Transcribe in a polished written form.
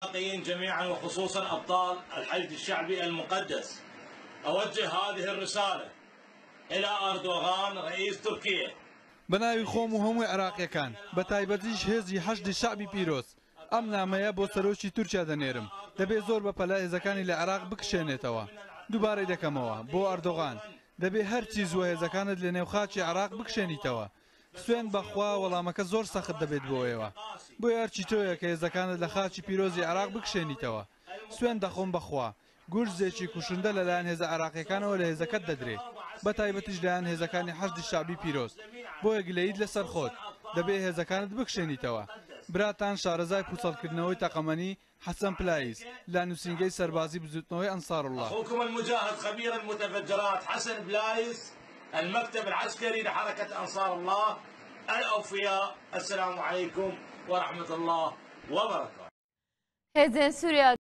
العراقيين جميعا وخصوصا أبطال الحشد الشعبي المقدس، أوجه هذه الرسالة إلى أردوغان رئيس تركيا. بە ناوی خۆم و هەموو عێراقییەکان، بە تایبەتیش هێزی حەشدی شەعبی پیرۆز، ئەم نامەیە بۆ سەرۆکی تورکیا دەنێرم، دەبێ زۆر بەپەلە هێزەکانی لە عێراق بکشێنێتەوە. دووبارەی دەکەمەوە، بۆ ئەردۆغان، دەبێ هەرچی زووە هێزەکانت لەنێو خاکی عێراق بکشێنیتەوە. سوێند بە خوا وەڵامەکە زۆر سەخت دەبێت بۆ ئێوە. بۆیە ئەرکی تۆیە کە هێزەکانت لە خاکی پیرۆزی عێراق بکشێنیتەوە. سوێند دەخۆم بە خوا، گورزێکی کوشندە لەلایەن هێزە عێراقییەکانەوە لە هێزەکەت دەدرێ، بە تایبەتیش لایەن هێزەکانی حەشدی شەعبی پیرۆز. بۆیە گلەییت لەسەر خۆت، دەبێ هێزەکانت بکشێنیتەوە. براتان شارەزای پوچەڵکردنەوەی تەقەمەنی، حەسەن پلایس، لە نووسینگەی سەربازی بزووتنەوەی ئەنساروڵڵا. اخوكم المجاهد خبير المتفجرات حسن بلايس المكتب العسكري لحركة أنصار الله الأوفياء السلام عليكم ورحمة الله وبركاته. هێزێن سووریا.